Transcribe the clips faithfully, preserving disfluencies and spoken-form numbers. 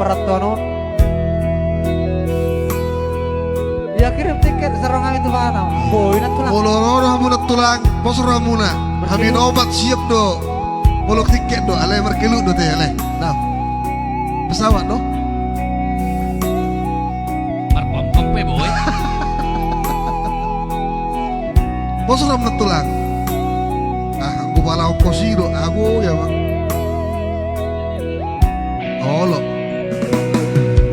Parantoan on. Ia kirim tiket, serang hami tu mana. Boi, nantulang. Molo ro hamu nantulang, pos ro hamuna. Hami nopat siap do. Molo tiket do, alai markeluk do te, alai. Nah. Pesawat do. Marpomkom pe, boi. Pos ro hamu nantulang. Ah, anggo pala ongkos i do, ago ya, Bang. Olo.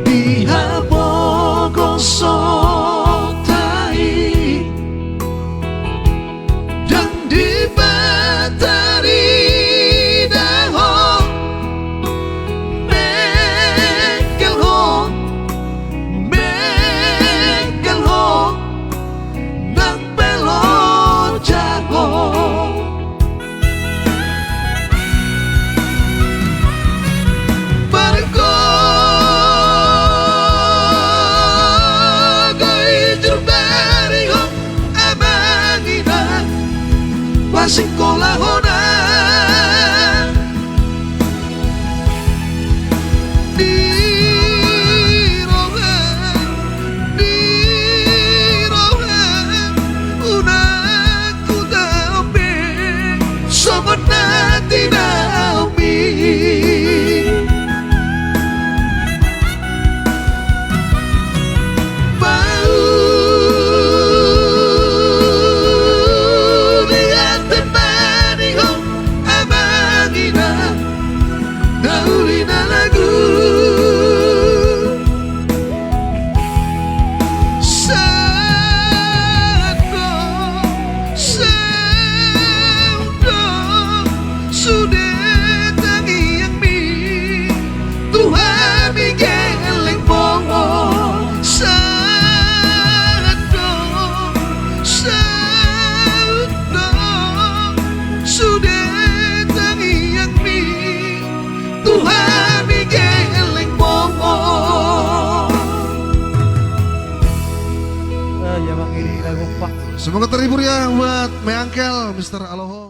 Di hapogoson ta i, ndang dipatarida ho, mengkel ho, mengkel ho, ndang pe loja ho. Margogo i jur bari ho, amang inang, pasingkola hona. Di roha, di roha, unang hutau be, songon na tinaomi. Mau di ate mani ho, amang inang, na uli na lagu. Sahat do, saut do, sude tangiangmi tu hami gellengmon. Sahat do, saut do, sude tangiangmi tu hami gellengmon. Ah, ia mangiringi lagu, Pak. Semoga terhibur ya buat Meangkel, Mister Aloho.